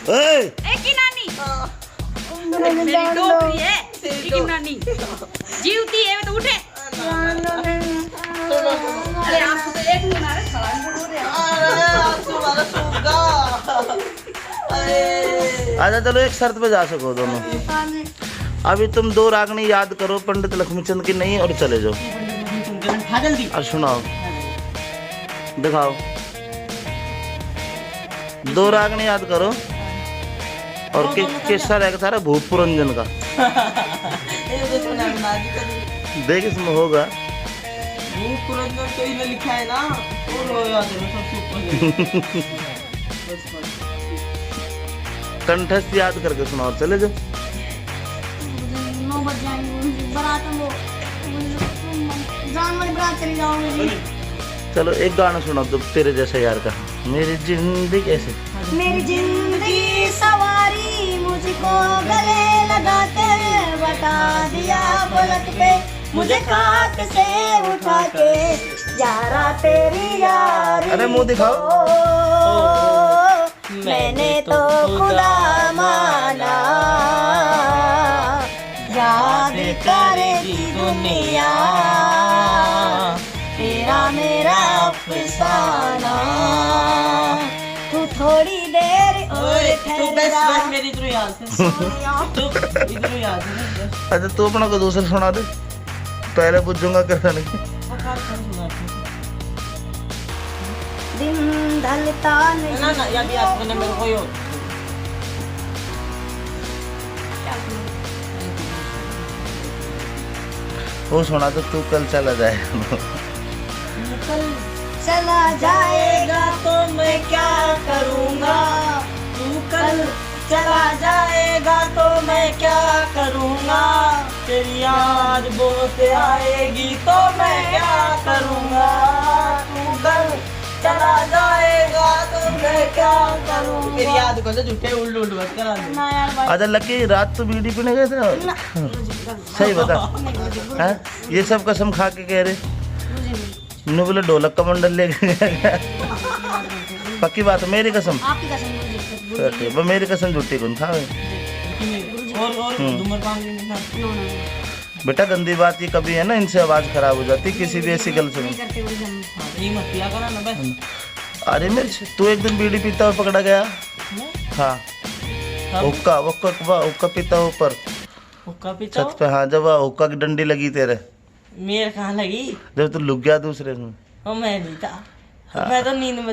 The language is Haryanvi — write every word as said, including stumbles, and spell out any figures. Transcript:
ए! ए की नानी? मेरी डोकरी है। ए की नानी? जीवती है, तो उठे। अच्छा, चलो, एक शर्त पे जा सको दोनों। अभी तुम दो रागनी याद करो पंडित लक्ष्मीचंद की, नहीं, और चले जाओ। और सुनाओ, दिखाओ। दो रागनी याद करो। और के, किस्सा रहेगा थारा भूप पुरंजन का। देख, इसमें होगा। भूप पुरंजन तो इन्हें लिखा है ना, वो लो याद है, सबसे ऊपर। कंठस्थ याद करके सुनाओ, चले जाओ। नौ बज जाएंगे, बारात में वो, जान वाली बारात चली जाओगे जी। चलो, एक गाना सुनाओ तो तेरे जैसा यार का, मेरी जिंदगी ऐसे। मेरी जिंदगी सवारी मुझको गले लगा के बता दिया पलक पे, मुझे खाक से उठा के यारा तेरी यारी। अरे, मुंह दिखाओ। मैंने तो खुदा माना, याद करेगी दुनिया तेरा मेरा अफसाना। तू थोड़ी देर और ठहर जा। मेरी इधर याद है। तू इधर याद है। अच्छा, तू अपना कोई दूसरा सुना दे, पहले बुझूंगा किसा नहीं। दिन ढलता नहीं। ना, ना, याद, याद, मैंने मेरे को ही हो। वो सुना तो, तू कल चला जाए। तू कल चला जाएगा तो मैं क्या करूँगा? तू कल चला जाएगा तो मैं क्या करूँगा? तेरी याद बहुत आएगी तो मैं क्या करूँगा? तू कल चला जाएगा तो मैं क्या करूँगा? तेरी याद को तो झूठे उल्लू उल्लू मत करा दे। ना यार भाई। अच्छा लकी, रात तो बीड़ी पीने गए थे? ना। सही बता। नहीं, मुझे, मुझे, हैं? ये सब कसम खा के कह रहे। मुझे नहीं। न्यू बोले ढोलक का बंडल लेके गया। पक्की बात है, मेरी कसम। आपकी कसम, मुझे, मुझे चल ठीक है, बस मेरी कसम झूठी कौन खावे। गुरुजी। और, और हम्म। धूम्रपान भी नहीं खाते? No, no, no. बेटा, गंदी बात ये कभी है ना, इनसे आवाज खराब हो जाती किसी भी ऐसी गलत नहीं में। करते गुरुजी हम। हाँ, ये मत पिया करो ना बस। हम्म। अरे मेरे से-, तू एक दिन बीड़ी पीता हुआ पकड़ा गया। मैं? हाँ। कब? हुक्का, हुक्का, हुक्का पीता हुआ ऊपर। हुक्का पीता छत हुआ? पे, हाँ, जब वहाँ हुक्का की डंडी लगी तेरे। मेरे कहाँ लगी? जब तू लुक गया दूसरे में। वो मैं नहीं था। हाँ। मैं तो नींद में